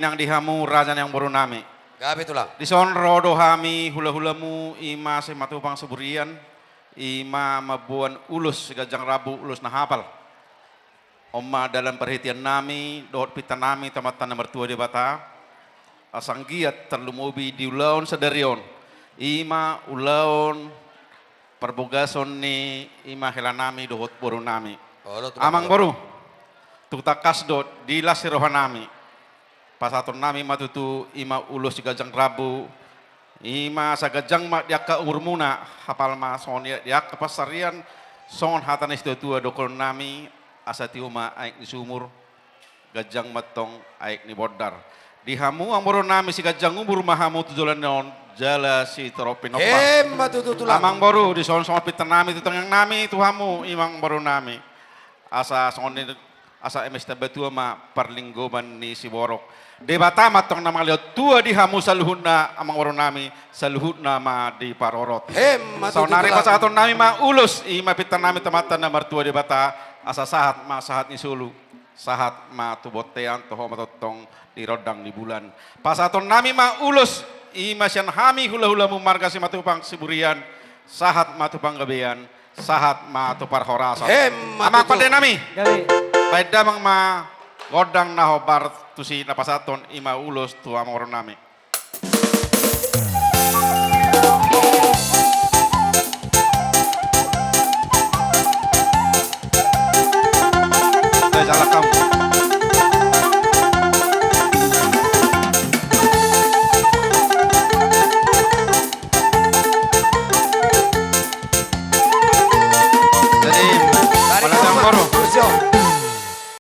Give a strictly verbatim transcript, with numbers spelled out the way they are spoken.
Nang di hamu raja ni amangboru nami. Gabe tulang. Dison ro do hami hulahulamu, i ma Simatupang Siburian, i ma mamboan ulos siganjang rambu, ulos na hapal. On ma dalan parhitean nami dohot pinta nami tu Amanta na martua Debata, asa anggiat tarlumobi di ulaon sadari on, i ma ulaon parbogason ni i ma hela nami dohot boru nami. Olo, tulang. Amangboru, tung tangkas do di las ni roha nami, pasahaton nami ma tutu i ma ulos siganjang rambu, i ma asa ganjang ma di angka umurmuna, hapal ma songon i di angka pansarian, songon hata ni situatua dohonon nami, asa tio ma aek ni sumur, ganjang ma tong aek ni bondar. Di hamu amangboru nami, siganjang umur ma hamu tu joloan on, jala sitorop pinompar. Emma tutu, tulang. Amangboru, dison songon pinta nami tu tangiang nami tu hamu i ma amangboru nami, asa songon i, asa eme sitambatua ma parlinggoman ni siborok. Debata ma tong na mangalehon tua di hamu saluhutna amangboru nami, saluhutna ma diparorot. Emma tutu, tulang. Saonari pasahaton nami ma ulos i ma pinta nami tu Amanta na martua Debata, asa sahat ma sahat ni solu, sahat ma tu bontean, toho ma tongtong di rondang ni bulan. Pasahaton nami ma ulos i ma sian hami hulahulamu marga Simatupang Siburian, sahat ma tu panggabean, sahat ma tu parhorasan. Emma tutu. Amang pande nami. Gabe. Baen damang ma gondang na hombar tusi na pasahaton i ma ulos tu amangboru nami.